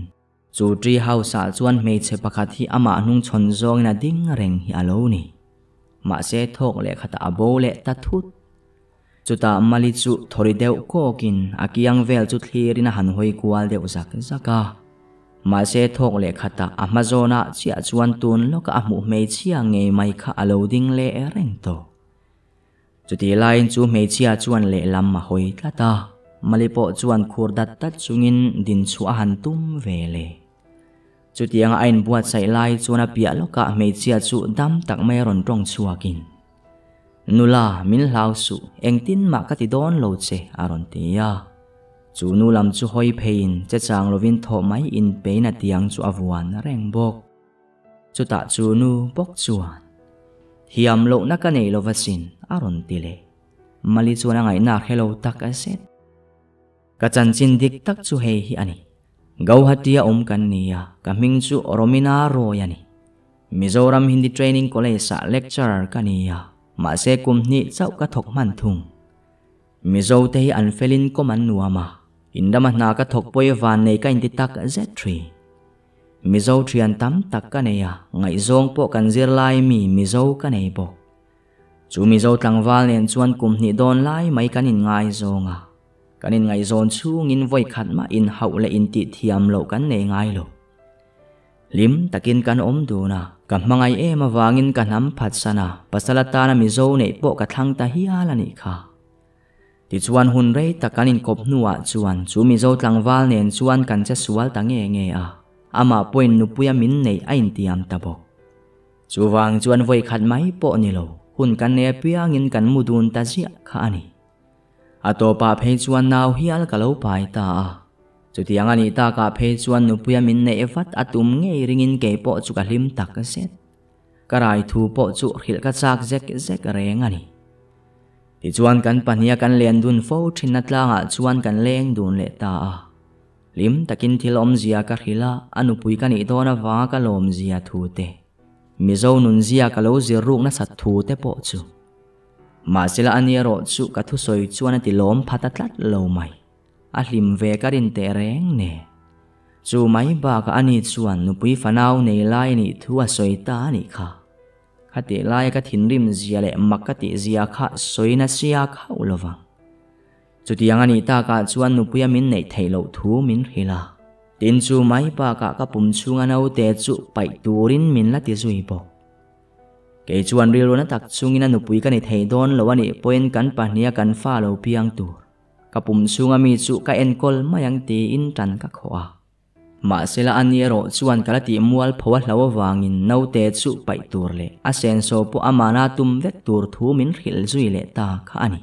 chu tree house ah chuan hmeichhe pakhat hi amah hnung chhawn zawngin a ding reng hi a lo ni. Mahse thawk leh khatah a bo leh ta thut. Chutah Mali chu thawri deuh kawkin a kiang vel chu thlirin a han hawi kual deuh zak zak a. Mahse thawk leh khatah a hma zawnah chiah chuan tun lawkah a hmuh hmeichhia ngei mai kha a lo ding leh reng tawh. Chutih laiin chu hmeichhia chuan lehlam a hawi tlat a, Mali pawh chuan khur dat dat chungin din chhuah a han tum ve le. Chutianga a inbuatsaih lai chuan a piah lawkah hmeichhia chu dam tak mai a rawn tawng chhuakin, Nula, min hlau suh, engtin mah ka ti dawn lo che, a rawn ti a. Chu nu lam chu hawi pheiin che chang lovin thawh mai inpein a tiang chu a vuan reng bawk. Chutah chu nu bawk chuan, Thiam lohna ka nei lova sin, a rawn ti leh. Mali chuan a ngaihna a hre lo tak a zet. Ka chanchin dik tak chu hei hi a ni. Gauhati-a awm kan ni a, ka hming chu Romina Roy a ni. Mizoram Hindi Training College-ah lecturer ka ni a, mahse kum hnih chauh ka thawk hman thung. Mizo te hi an felin kawm an nuam a, in rama hna ka thawk pawi van nei ka inti tak zet thin. Mizo thian tam tak ka nei a, ngaihzawng pawh kan zirlai mi Mizo ka nei bawk. Chu Mizo tlangval nen chuan kum hnih dawn lai mai kan inngaizawng a. Kan inngaihzawn chhungin vawi khat mah inhauh leh intih thiam loh kan nei ngai lo. Hlim takin kan awm dun a, ka hmangaih em avangin ka hnam phatsan a, pasal atana Mizo neih pawh ka thlang ta hial a nih kha. Tichuan hun rei tak kan inkawp hnuah chuan chu Mizo tlangval nen chuan kan che sual ta nge nge a, amah pawhin nupuia min neih a intiam ta bawk. Chuvang chuan vawi khat mai pawh ni lo, hun kan nei apiangin kan mu dun ta ziah kha a ni. A tawpah phei chuan nau hial ka lo pai ta a. Chutiang a nih takah phei chuan nupuia min neih vat a tum ngei ringin kei pawh chu ka hlim tak zet. Ka rai thu pawh chu hrilh ka chak zek zek reng a ni. Tichuan kan pahniha kan len dun fo thinna tlangah chuan kan leng dun leh ta a. Hlim takin thil awmzia ka hrilh a, a nupui ka nih dawn avanga ka lawmzia thu te, Mizo nunzia ka lo zir ruk nasat thu te pawh chu. Mahsela a ni erawh chu ka thusawi chuan a ti lawm phat a tlat lo mai. A hlim ve ka rin teh reng ne. Chu mai bakah a ni chuan nupui fanau nei lai nih thu a sawi ta a nih kha. Khatih laia ka thinrim zia leh mak ka tih zia kha sawi nasiak hauh lo vang. Chutiang a nih takah chuan nupuia min neih theih loh thu min hrilh a. Tin chu mai bakah ka pum chhunga naute chu paih turin min la ti zui bawk. Kei chuan rilru na tak chungin a nupui ka ni thei dawn lo a nih pawhin kan pahniha kan fa lo piang tur, ka pum chhunga mi chu ka enkawl mai ang tiin tan ka khawh a. Mahsela a ni erawh chuan ka la tih mual pho a hlo avangin naute chu paih tur leh a senso pawh amahna tum vek tur thu min hrilh zui leh ta kha a ni.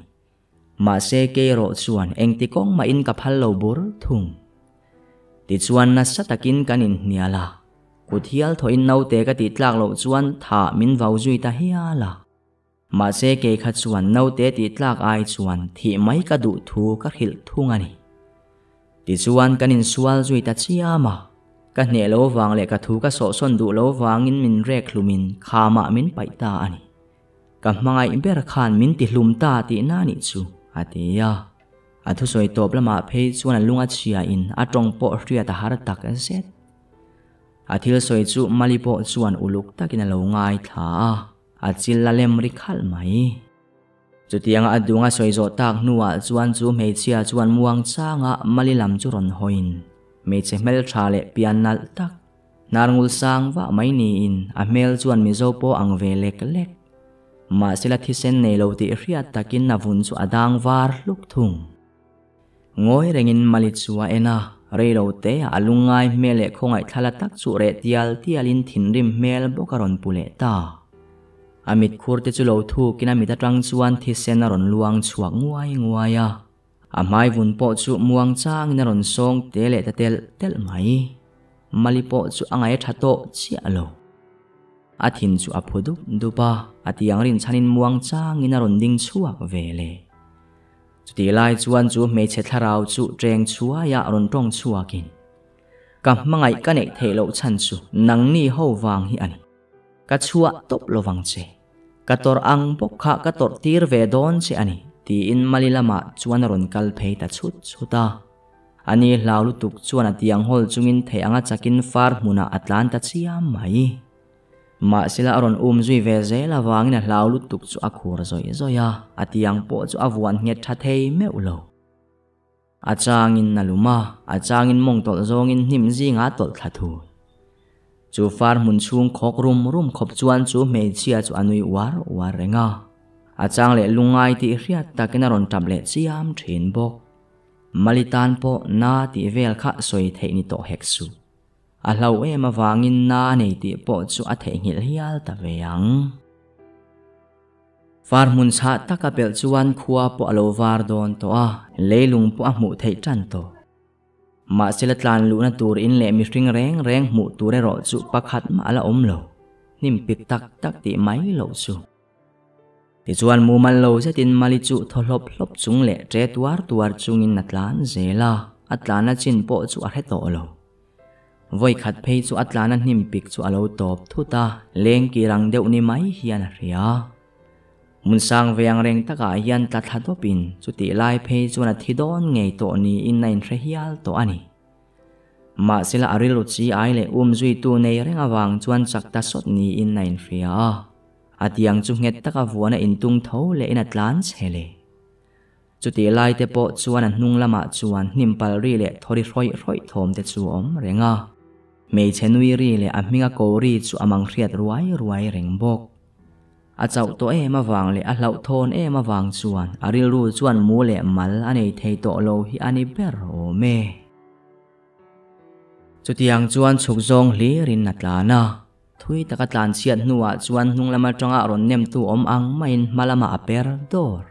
Mahse kei erawh chuan engti kawng mahin ka phal lo bur thung. Tichuan nasa takin kan inhnial a. Kut hial thawhin naute ka tih tlak loh chuan tha min vau zui ta hial a. Mahse kei kha chuan naute tih tlak ai chuan thih mai ka duh thu ka hrilh thung a ni. Tichuan kan insual zui ta chiam a. Ka hneh lo vang leh ka thu ka sawhsawn duh lo vangin min rek hlumin khamah min paih ta a ni. Ka hmangaih ber khan min ti hlum ta tihna a nih chu, a ti a. A thusawi tawp lamah phei chuan a lung a chhiain a tawng pawh hriat a har tak zet. A thil sawi chu Mali pawh chuan uluk takin a lo ngaithla a, a chil la lem ri khalh mai. Chutianga a dunga sawi zawh tak hnuah chuan chu hmeichhia chuan muang changa Mali lam chu rawn hawiin hmeichhe hmeltha leh pian nalh tak, hnarngul sang vah mai niin a hmel chuan Mizo pawh ang ve lek lek. Mahsela thisen nei lo tih hriat takin a vun chu a dang var hluk thung. Ngawi rengin Mali chu a en a, reilo te a lungngai hmel leh khawngaih thlala tak chu reh tial tialin thinrim hmel bawk a rawn pu leh ta. A mitkhur te chu lo thukin a mit atang chuan thisen a rawn luang chhuak nguai nguai a. A hmai vun pawh chu muang changin a rawn sawng te leh ta telh telh mai. Mali pawh chu a ngaih a tha tawh chiah lo. A thin chu a phu dup dup a, a tiang rinchhanin muang changin a rawn ding chhuak ve le. Chutih lai chuan chu hmeichhe thlarau chu ṭeng chhuaiah rawn ṭawng chhuakin, Ka hmangaih ka neih theih loh chhan chu nangni ho vang hi a ni. Ka chhuah tawp lovang che. Ka tawrh ang bawk kha ka tawrh tir ve dawn che a ni, tiin Mali lamah chuan a rawn kal phei ta chhut chhut a. Ani hlau lutuk chuan a tiang hawl chungin theih anga chakin far hmunah a tlan ta chiam mai. Mahsela a rawn um zui ve zel avangin a hlau lutuk chu a khur zawih zawih a, a tiang pawh chu a vuan nghet tha thei meuh lo. A changin a lum a, a changin mawng tawlh zawngin hnim zingah a tawlh thla thul. Chu far hmun chhung khawk rum rum khawp chuan chu hmeichhia chu a nui uar uar reng a, a chang leh lungngai tih hriat takin a rawn tap leh chiam thin bawk. Mali tan pawh na tih vel kha sawi theih ni tawh hek suh. A hlau em avangin na a nei tih pawh chu a theihnghilh hial ta ve ang. Far hmun chhah taka pelh chuan khua pawh a lo var dawn tawh a, leilung pawh a hmuh theih tan tawh. Mahsela tlan luhna tur in leh mihring reng reng hmuh tur erawh chu pakhat mah a la awm lo, hnim pik tak tak tih mai loh chu. Tichuan mumal lo zetin Mali chu thaw hlawp hlawp chung leh ṭe tuar tuar chungin a tlan zel a, a tlanna chin pawh chu a hre tawh lo. Vawi khat phei chu a tlana hnim pik chu a lo tawp thut a, leng kir ang deuh ni mai hian a hria. Hmun sang ve ang reng takah hian tla thla dawpin chutih lai phei chuan a thi dawn ngei tawh niin a inhre hial tawh a ni. Mahsela a rilru chi ai leh um zuitu nei reng avang chuan chak ta sawt niin a inhria a. A tiang chu nghet taka vuana intung tho lehin a tlan chhe le. Chutih lai te pawh chuan a hnung lamah chuan hnim pal ri leh thawri hrawih hrawih thawm te chu a awm reng a. Hmeichhe nui ri leh a hminga ko ri chu a mang hriat ruai ruai reng bawk. A chauh tawh em avang leh a hlauhthawn em avang chuan a rilru chuan mu leh mal a nei thei tawh lo hi a ni ber awm e. Chutiang chuan chhuk zawng hlirin a tlan a. Thui taka tlan chhiat hnuah chuan hnung lam atanga rawn nemtu awm ang maiin hma lamah a per dawr.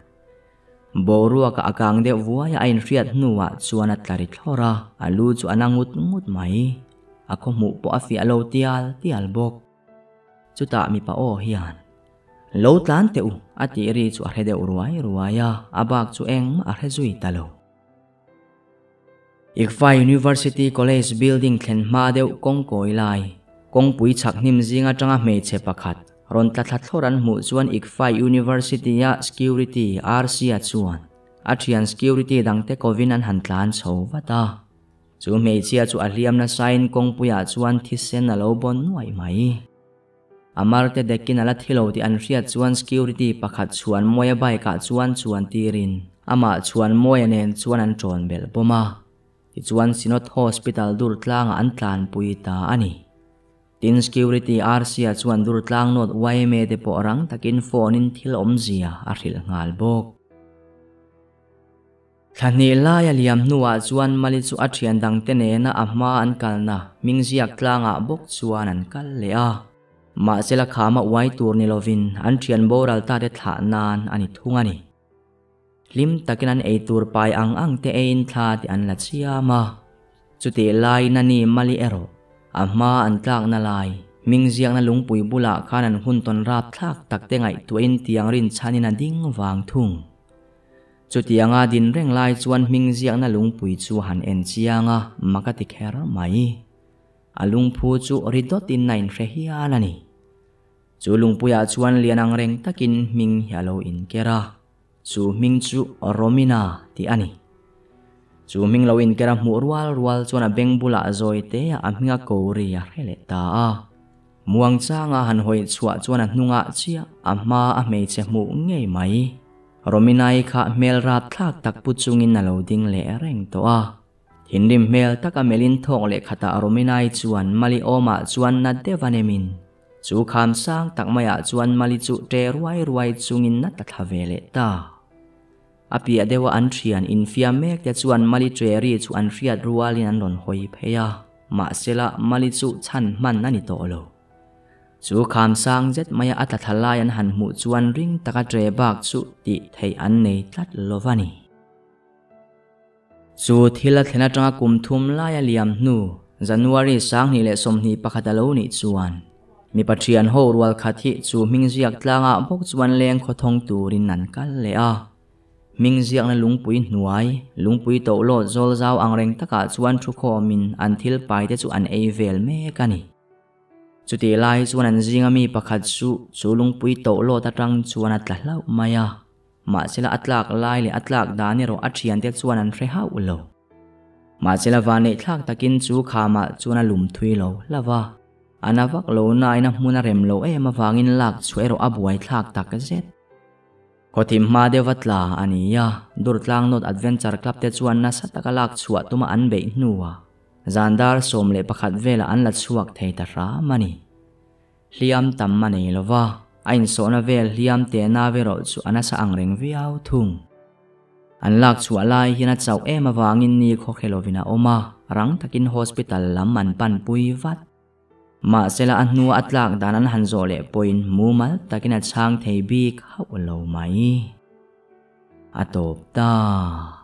Boruaka a kang deuh vuaia a inhriat hnuah chuan a tla ri thlawr a, a lu chu a na ngut ngut mai. A khawhmuh pawh a fiah lo tial tial bawk. Chutah mipa aw hian, Lo tlan teh u, a tih ri chu a hre deuh ruai ruai a, a bak chu engmah a hre zui ta lo. ICFAI University College building thlen hma deuh kawng kawi lai, kawngpui chhak hnim zing atanga hmeichhe pakhat rawn tla thla thlawr an hmuh chuan ICFAI University-a security RC-a chuan a thian security dangte kovin an han tlan chho vat a. Chu hmeichhia chu a hliam nasain kawngpuiah chuan thisen a lo bawn nuaih mai. A marte dekin a la thi lo tih an hriat chuan security pakhat chhuan Mawia bike ah chuan chuan tirin amah chhuan Mawia nen chuan an ṭawn belh bawm a. Tichuan Synod Hospital Durtlangah an tlanpui ta a ni. Tin security RC-a chuan Durtlang North yma te pawh rang takin phone in thil awmzia a hrilh nghal bawk. Thla hnih lai a liam hnuah chuan Mali chu a thian dangte nena a hma an kalna hming ziak tlangah bawk chuan an kal leh a. Mahsela khama uai tur ni lovin an thian boral ta te thlah nan a ni thung a ni. Hlim takin an ei tur pai ang ang te eiin thla te an la chiam a. Chutih laiin a ni Mali erawh a hma an tlakna lai hming ziakna lungpui bulah khan an hun tawn rapthlak tak te ngaihtuahin tiang rinchhanin a ding vang thung. Chutianga din reng lai chuan hming ziakna lungpui chu han en chiang a, mak a ti kher mai. A lungphu chu ri dawtin a inhre hial a ni. Chu lungpuiah chuan lian ang reng takin hming hi a lo inker a, chu hming chu Romina tih a ni. Chu hming lo inker a hmuh rual rual chuan a beng bulah zawi te a hminga ko ri a hre leh ta a. Muangchanga han hawi chhuah chuan a hnungah chiah a hma a hmeichhe hmuh ngei mai. Rominai kha hmel rapthlak tak pu chungin a lo ding leh reng tawh a. Thinrim hmel taka melhin thawk leh khatah Rominai chuan Mali awmah chuan na deuh a nemin chu kham sang tak maiah chuan Mali chu ṭe ruai ruai chungin na ta thla ve leh ta. A piah deuha an ṭhian infiam mek te chuan Mali ṭe ri chu an hriat rualin an rawn hawi phei a, mahsela Mali chu chhan hman a ni tawh lo. Chu kham sang zet maia a tla thla lai an han hmuh chuan ring taka ṭe bak chu tih theih an nei tlat lo va ni. Chu thil a thlen aṭanga kum thum laia liam hnu January 2021 a lo nih chuan mipa ṭhian ho rual khat hi chu hming ziak tlangah bawk chuan leng khawthawng turin an kal leh a. Hming ziakna lungpui hnuai, lungpui tohlawt zawl zau angreng takah chuan thu khawmin an thil paite chu an ei vel mek a ni. Chutih lai chuan an zinga mi pakhat chu chu lungpui tohlawt atang chuan a tla hlauh mai a. Mahsela a tlak lai leh a tlak dan erawh a thiante chuan an hre hauh lo. Mahsela vanneih thlak takin chu khamah chuan a lum thui lo hlauh a. A na vak lo nain a hmun a rem lo em avangin lak chhuah erawh a buai thlak tak zet. Khawthim hma deuha tla a ni a, Durtlang North Adventure Club te chuan nasa taka lak chhuah tuma an beih hnuah Zan dar 11 velah an la chhuak thei ta hram a ni. Hliam tam a nei lo va, a insawhna vel hliam tehna verawh chu a nasa ang reng viau thung. An lak chhuah lai hian a chauh em avangin ni khawkhe lovin a awm a, rang takin hospital lam an panpui vat. Mahsela a hnua a tlak dan an han zawh leh pawhin mumal takin a chhang thei bik hauh lo mai. A tawp ta.